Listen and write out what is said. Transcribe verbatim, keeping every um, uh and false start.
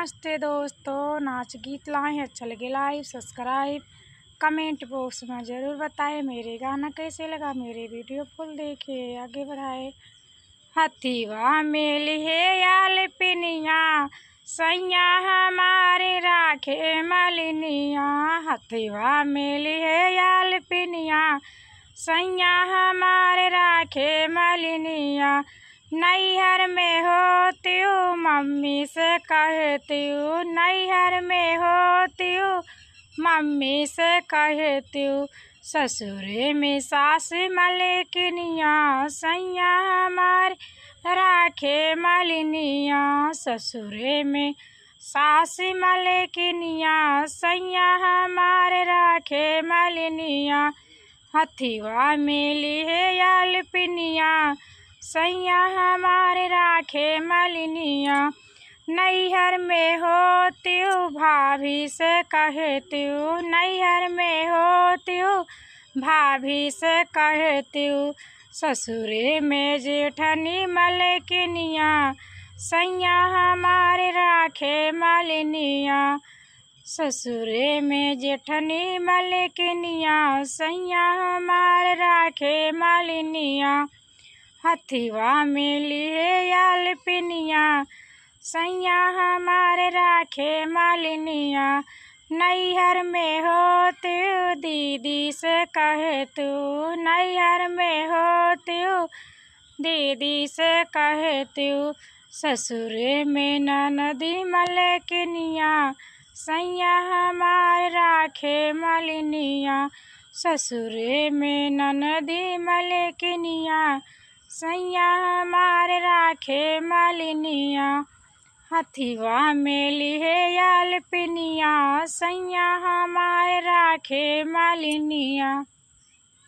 नमस्ते दोस्तों, नाच गीत लाए हैं, अच्छा लगे like, subscribe, comment box में ज़रूर बताएं। मेरे गाना कैसे लगा, मेरे video full देखे, आगे बढ़ाए। हथिवा में लिहे आलपिनिया, सैया हमारे राखे मलिनिया। हथिवा में लिहे आलपिनिया, सैया हमारे राखे मलिनिया। नैहर में होतिउ मम्मी से कहतिउ, नैहर में होतिउ मम्मी से कहतिउ। ससुरे में सास मलिकिनिया, सैया हमार राखे मलिनिया। ससुरे में सास मलिकिनिया, सैया हमार राखे मलिनिया। हथिवा में लिहे आलपिनिया, सैया हमार राखे मलिनिया। नैहर में होतिउ भाभी से कहतिउ, नैहर में होतिउ भाभी से कहतिउ। ससुरे में जेठनी मलिकिनिया, सैया हमार राखे मलिनिया। ससुरे में जेठनी मलिकिनिया, सैया हमार राखे मलिनिया। हथिवा में लिहे आलपिनिया, सैया हमार राखे मलिनिया। नैहर में होतिउ दीदी से कहतिउ, नैहर में होतिउ दीदी से कहतिउ। ससुरे में ननदी मलिकिनिया, सैया हमार राखे मलिनिया। ससुरे में ननदी मलिकिनिया, सैया हमार राखे मलिनिया। हथिवा में लिहे आलपिनिया, सैया हमार राखे मलिनिया।